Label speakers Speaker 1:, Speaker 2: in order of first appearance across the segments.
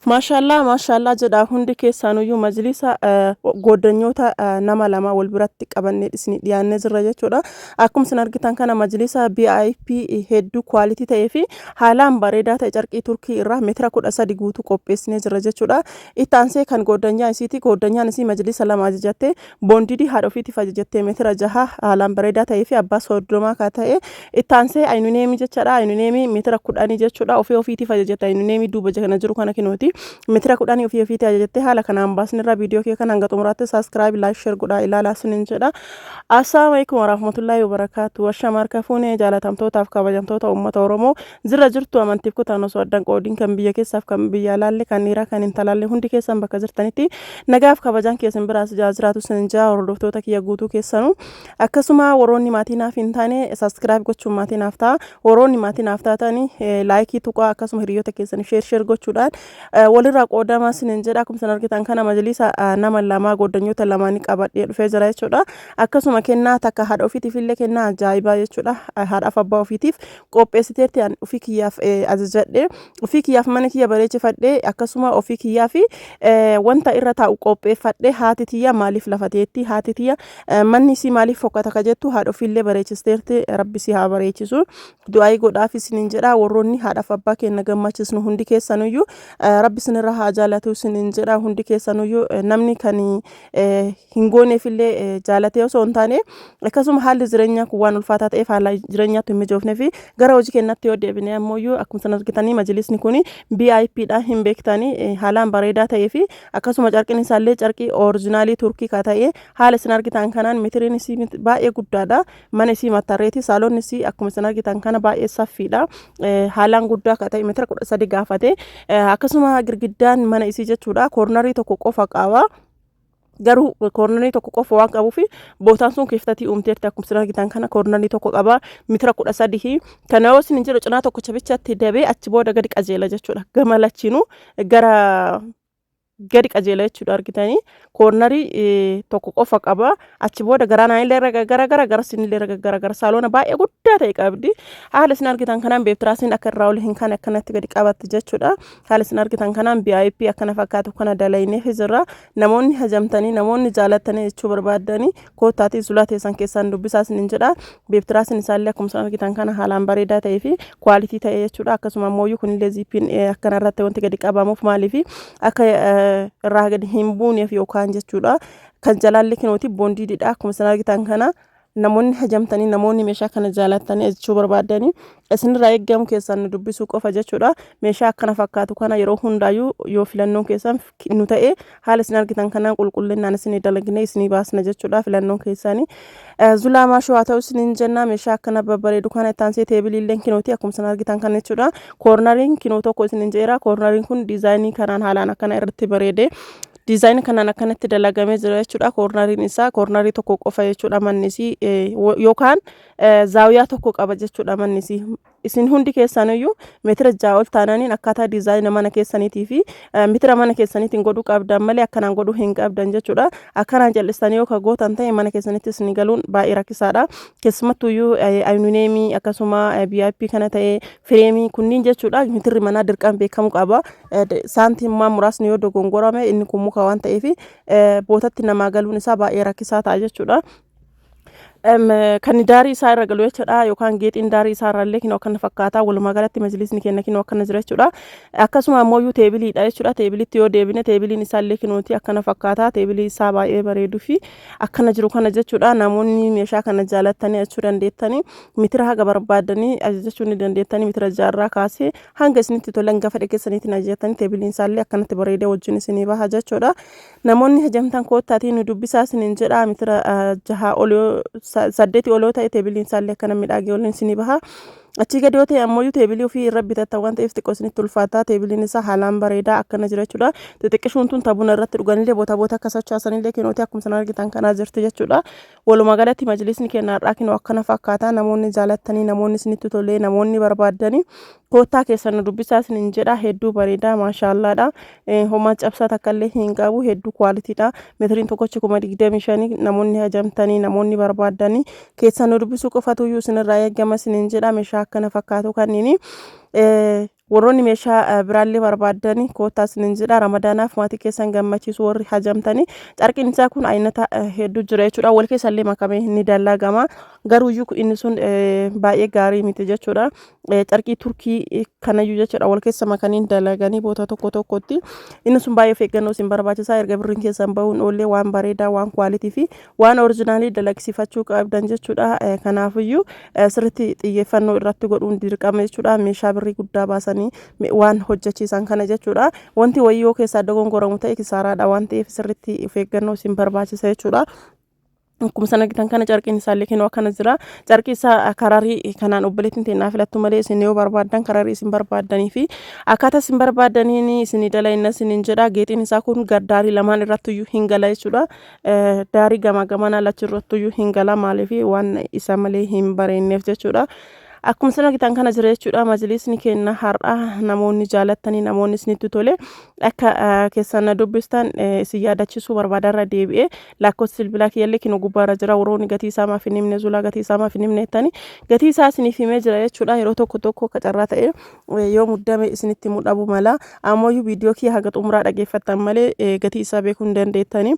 Speaker 1: Maashaallaa maashaallaa jedhaa hundi keessaanuyyuu majlisa gooddanyoota nama lama wal biratti qabannee isinii dhiyaannee jirra jechuudha. Akkuma isin argitan kana majlisa BIP hedduu kwaalitii ta'ee fi haalaan bareedaa ta'e carqii Turkii irraa meetira 13 guutuu qopheessinee jirra jechuudha. Itti aansee kan gooddanyaa isiiti. Gooddanyaan isii majlisa lama ajajatte. Boondidii haadha ofiitiif ajajatte meetira 6 haalaan bareedaa ta'ee fi abbaa 30 ka ta'e. Itti aansee ayinuneemii jechaadha. Ayinuneemii meetira 10 jechuudha. Ofii ofiitiif ajajatte ayinuneemii duuba kana jiru kana kinooti. Meetira 10 ofii ofiitii ajajatte haala kanaan baasnirra viidiyoo kee kana hanga xumuraatti saabskiraayib, laayik, sheer godhaa ilaalaa sinin jedha. Assalaamu alaikum warahmatullaahi wabarakaatu. Ashama harka fuunee jaalatamtootaaf kabajamtoota uummata Oromoo jirra jirtu amantiif kutaan osoo addan qoodiin kan biyya keessaaf kan biyya alaalle kan dhiiraa kan intalaalle hundi keessan bakka jirtanitti nagaaf kabajaan keessan biraas jiraatu sinin jaa hordoftoota kiyya guutuu keessanuu. Akkasuma warroonni maatii naaf hin taane subscribe gochuun maatii naaf ta'a. Warroonni maatii naaf taatanii laayikii tuqaa akkasuma hiriyoota keessanii sheer sheer gochuudhaan walirraa qoodamaa isiniin jedha. Akkuma isin argitan kana majliisa nama lamaa goddanyoota lamaanii qabadhee dhufee jira jechuudha. Akkasuma kennaa takka haadha ofiitiif illee kennaa ajaa'ibaa jechuudha. Haadhaaf abbaa ofiitiif qopheessiteerti an ofii kiyyaaf ajajadhe. Ofii kiyyaaf mana kiyya bareechifadhe akkasuma ofii kiyyaaf wanta irra taa'u qopheeffadhe haati tiyya maaliif lafa teetti haati tiyya Manni isii maaliif fokkata ka jettu haadha ofiillee bareechisteerti rabbi si haa bareechisu du'aayii godhaaf isiniin jedha warroonni haadhaaf abbaa keenya gammachisnu hundi keessanuyyuu rabbi isinirra haa jaalatu isiniin jedha hundi keessanuyyuu namni kan hin gooneefillee jaalatee osoo hin taane akkasuma haalli jireenyaa kun waan ulfaataa ta'eef haala jireenyaatti hin mijoofnee fi gara hojii keenyatti yoo deebine ammoo akkuma isin argitanii majlisni kun BIP dha hin beektanii haalaan bareedaa ta'ee fi akkasuma carqiin isaallee carqii orijinaalii Turkii ka ta'e haala isin argitan kanaan mitiriin isii baay'ee guddaadha. Mana isii mattarreeti. Saalonni isii akkuma isin argitan kana baay'ee saffiidha. Haalaan guddaa ka ta'e mitira 13 gaafate. Akkasuma girgiddaan mana isii jechuudha. Koornarii tokko qofa qaba. Garuu koornarii tokko qofa waan qabuuf bootaan sun keeftatii uumteerti akkuma isin argitan kana koornarii tokko qaba mitira 13 kana yoo isin hin jedhu cinaa tokkicha bichatti dabee achi booda gadi qajeela jechuudha. Gama lachiinuu gara gadi qajeela jechuudha argitanii koornarii tokko qofa qaba achi booda garaa naanillee irra gara gara gara sinillee irra gara gara saaloona baay'ee guddaa ta'e qabdi haala isin argitan kanaan beektiraasiin akka irraa ol hin kaane akkanatti gadi qabatti jechuudha haala isin argitan kanaan BIP akkana fakkaatu kana dalayneef jirra namoonni hajamtanii namoonni jaalattanii jechuu barbaaddanii koottaatii zulaa teessan keessaan dubbisaa isinin jedha. Beektiraasiin isaallee akkuma isin argitan kana haalaan bareedaa ta'ee fi kwaalitii ta'e jechuudha. Akkasuma ammoo kunillee ziippiin akkana irratti wanti gadi qabamuuf maaliif akka irraa gadi hin buuneef yookaan jechuudha. Kan jalaallee kinooti boondiididha akkuma isin argitan kana. Namoonni hajamtanii namoonni meeshaa kana jaalattanii jechuu barbaaddanii isinirraa eeggamu keessaan nu dubbisuu qofa jechuudha. Meeshaa akkana fakkaatu kana yeroo hundaayyuu yoo filannoon keessan nu ta'e haala isin argitan kanaan qulqullinnaan isinii dalagnee isinii baasna jechuudha filannoon keessaanii. Zulaa maashoo haa ta'u isiniin jenna meeshaa akkana babbareedu kana itti aansee teebiliilleen kinooti akkuma isin argitan kana jechuudha. Koornariin kinoo tokko isiniin jedheera koornariin kun diizaayinii kanaan haalaan akkana irratti bareede. Diizaayinii kanaan akkanatti dalagamee jira jechuudha. Koornariin isaa koornarii tokko qofa jechuudha manni isii yookaan zaawiyaa tokko qaba jechuudha manni isii. Isin hundi keessanuyyuu meetira 6 ol taananiin akkaataa diizaayina mana keessaniitii fi meetira mana keessaniitiin godhuu qabdan malee akkanaan godhuu hin qabdan jechuudha. Akkanaan jal'istanii yoo ka gootan ta'e mana keessanitti isin galuun baay'ee rakkisaadha. Keessumattuyyuu ayinuneemii akkasuma VIP kana ta'e fireemii kunniin jechuudha meetirri manaa dirqama beekamuu qaba. Saantiimmaa muraasni yoo dogongorame inni kun muka waan ta'eef bootatti namaa galuun isaa baay'ee rakkisaa ta'a jechuudha. Kan daarii isaa irra galu jechuudha yookaan geexiin daarii isaa irra illee kinoo akkana fakkaata walumaa galatti majlisni keenya kinoo akkana jira jechuudha akkasuma ammoo iyyuu teebiliidha jechuudha teebilitti yoo deebine teebiliin isaa illee kinooti akkana fakkaata teebilii isaa baay'ee bareeduu fi akkana jiru kana jechuudha namoonni meeshaa kana jaalattanii achuu dandeettanii mitira haga barbaadanii ajajachuu ni dandeettanii mitira jaarraa kaasee hanga isinitti tole hanga fedha keessaniitiin ajajattanii teebiliin isaallee akkanatti bareedee wajjin isinii baha jechuudha. Namoonni hajamtan koottaatii nu dubbisaa isiniin jedha mitira jahaa ol yoo saddeetii ol yoo ta'e teebiliin isaallee akkana midhaagee waliin isinii baha. Achii gadi yoo ta'e ammoo teebilii ofii irra bitattan waan ta'eef xiqqoo isinitti ulfaata. Teebiliin isaa haalaan bareedaa akkana jira jechuudha. Xixiqqishuun tun tabuna irratti dhuganillee boota boota akka sochaasanillee kinooti akkuma isin argitan kanaa jirti jechuudha. Walumaa galatti majlisni keenya har'aa kinoo akkana fakkaata. Namoonni jaalattanii, namoonni isinitti tolee, namoonni barbaaddanii koottaa keessan nu dubbisaa isinin jedha. Hedduu bareeda maashaallaadha. Homaa cabsaa takka illee hin qabu. Hedduu kwaalitiidha. Metiriin tokkochi 25,000 namoonni hajamtanii, namoonni barbaaddanii keessan nu dubbisuu qofatu iyyuu isinirraa eegama isinin jedha. Meeshaa akkana fakkaatu kanniini. Warroonni meeshaa biraallee barbaaddani koottaa isinin jedha. Ramadaanaaf maatii keessan gammachiisu warri hajamtanii, carqiin isaa kun aynata hedduu jira jechuudha. Wal keessallee makamee ni dalagama, garuuyyuu inni sun baay'ee gaarii miti jechuudha. Carqii Turkii kanayyuu jechuudha wal keessa makanii dalaganii boota tokko tokkotti. Inni sun baay'ee of eeggannoo isin barbaachisaa. Erga birriin keessan bahuun oollee waan bareedaa, waan quality fi waan original dalagsiifachuu qabdan jechuudha. Kanaafiyyuu sirriitti xiyyeeffannoo irratti godhuun dirqama jechuudha. Meeshaa birrii guddaa baasanii waan hojjechiisan kana jechuudha. Wanti wayii yoo keessaa dogongoramu ta'e kisaaraadha waan ta'eef, sirriitti of eeggannoo isin barbaachisa jechuudha. Akkuma sana argitan kana, carqiin isaallee kennu akkana jira. Carqii isaa kararii kanaan obboleettiin teennaa filattu malee, isin yoo barbaaddan kararii isin barbaaddanii fi akkaataa isin barbaaddaniin isin dalayna isinin jedha. Geexiin isaa kun gardaarii lamaan irrattiyyuu hin gala jechuudha. Daarii gamaa gamanaa lachi irrattiyyuu hin gala, maaliif waan isa malee hin bareenneef jechuudha. Akkuma sana argitan kana jira jechuudha. Majlisni keenya har'a namoonni jaalattanii, namoonni isinitti tole, akka keessan na dubbistan isin yaadachiisuu barbaadarra deebi'ee lakkoofsi bilbilaa kiyyallee kinoo gubbaarra jira. Warroonni gatii isaa maaf hin himne, Zulaa, gatii isaa maaf hin himne jettanii, gatii isaa isiniif himee jira jechuudha. Yeroo tokko tokko akka carraa ta'e yoo muddame isinitti himuu dhabuu mala. Ammoo viidiyoo kiyya haga xumuraa dhageeffattan malee gatii isaa beekuu hin dandeettanii.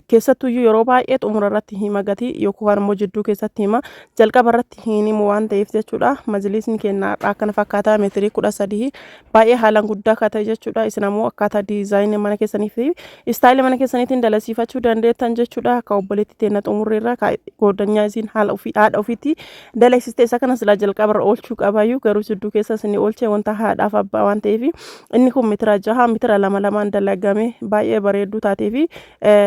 Speaker 1: Keessattuyyuu yeroo baay'ee xumura irratti hima gatii, yookaan immoo jidduu keessatti hima, jalqaba irratti hin himu waan ta'eef jechuudha. Majlisni keenya har'aa akkana fakkaataa, meetirii 13, baay'ee haalaan guddaa akka ta'e jechuudha. Isin ammoo akkaataa design mana keessanii fi style mana keessaniitiin dalasiifachuu dandeettan jechuudha. Akka obboleetti teenya xumurreerra gooddanyaa isiin haala ofii haadha ofiitti dalagsiste. Isa kana silaa jalqabarra oolchuu qabayyuu, garuu jidduu keessa isin oolchee wanta haadhaaf abbaa waan ta'eef. Inni kun meetira 6, meetira 2 2n dalagame, baay'ee bareedduu taatee fi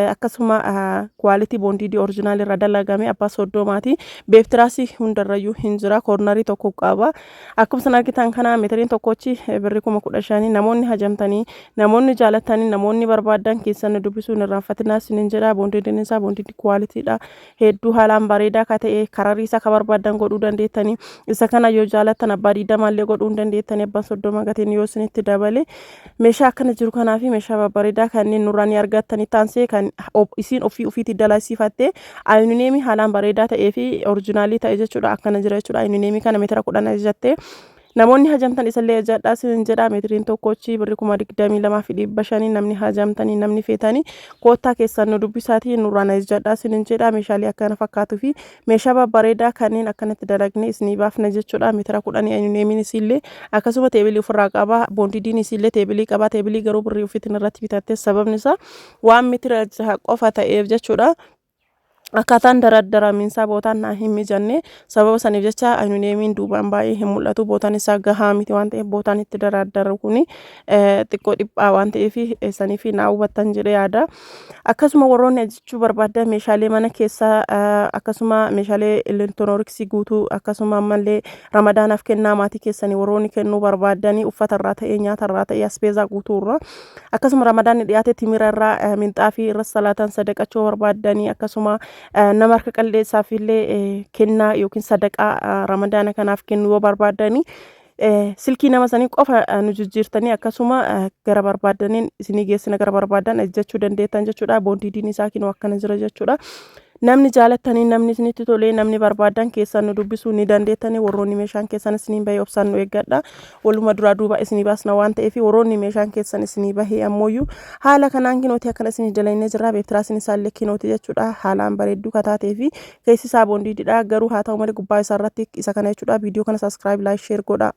Speaker 1: akkasuma quality bonded original irra dalagame, abbaa 30ti. Beeftiraasii hundarrayyuu hin jira, corner tokko qaba. Akkuma sana argitan kana, meetiriin tokkochi birrii 15,000. Namoonni hajamtanii, namoonni jaalattanii, namoonni barbaadan keessan dubbisuun irraanfatinaa isiniin jedha. Bondediin isaa bonded qualitydha, hedduu haalaan bareedaa ka ta'e. Kararii isaa ka barbaadan godhuu dandeettanii. Isa kana yoo jaalattan abbaa 20llee godhuu hin dandeettanii. Abbaan 30 gatiin yoo isinitti dabale, meeshaa akkana jiru kanaa fi meeshaa babbareedaa kanneen nurraa ni argattanii. Taansee kan isiin ofii ofiitti dalasiifattee aluminium haalaan bareedaa ta'ee fi original ta'e jechuudha, akkana jira jechuudha. Aluminium kana meetira 10 ajajattee. Namoonni hajamtan isallee ajajadhaa isin jedha. Meetiriin tokkochi birrii 22,500. Namni hajamtanii, namni feetanii, koottaa keessan nu dubbisaatii nurraan ajajadhaa isin jedha. Meeshaalee akkana fakkaatuu fi meeshaa babbareedaa kanneen akkanatti dalagnee isinii baafna jechuudha. Meetira 10 aluminiumiin isiillee akkasuma table ofirraa qaba. Bondediin isiillee table qaba. Table garuu birrii ofiitiin irratti bitatte, sababni isaa waan meetira 6 qofa ta'eef jechuudha. Akkaataan daraddaramiinsaa bootaan naa hin mijanne. Sababa saniif jecha aluminiumiin duubaan baay'ee hin mul'atu. Bootaan isaa gahaa miti waan ta'eef, bootaan itti daraddaru kuni xiqqoo dhiphaa waan ta'eef, saniif naa hubattan jedhee yaada. Akkasuma warroonni ajajachuu barbaadan meeshaalee mana keessaa, akkasuma meeshaalee elektirooniksii guutuu, akkasuma ammallee Ramadaanaaf kennaa maatii keessanii warroonni kennuu barbaadanii, uffata irraa ta'ee, nyaata irraa ta'ee, asbeezaa guutuu irraa, akkasuma Ramadaanni dhiyaate timira irraa, minxaafii irra salaatan sadaqachuu barbaadanii, akkasuma nama harka qalleessaaf illee kennaa yookiin sadaqaa Ramadaana kanaaf kennuu yoo barbaadanii, silkii nama sanii qofa nu jijjiirtanii, akkasuma gara barbaadaniin isinii geessina, gara barbaadan ajajachuu dandeettan jechuudha. Bondediin isaa kinoo akkana jira jechuudha. Namni jaalattanii, namni isinitti tolee, namni barbaadan keessan nu dubbisuu ni dandeettanii. Warroonni meeshaan keessan isiniin bahee obsaan nu eeggadha. Waluma duraa duuba isinii baasna waan ta'eef. Warroonni meeshaan keessan isinii bahee ammooyyuu haala kanaan kinooti akkana isinii dalagnee jirra. Beektiraasiin isaallee kinooti jechuudha. Haalaan bareedduu kataatee fi keessi isaa bondedidha, garuu haa ta'u malee gubbaa isaa irratti isa kana jechuudha. Viidiyoo kana subscribe, like, share godha.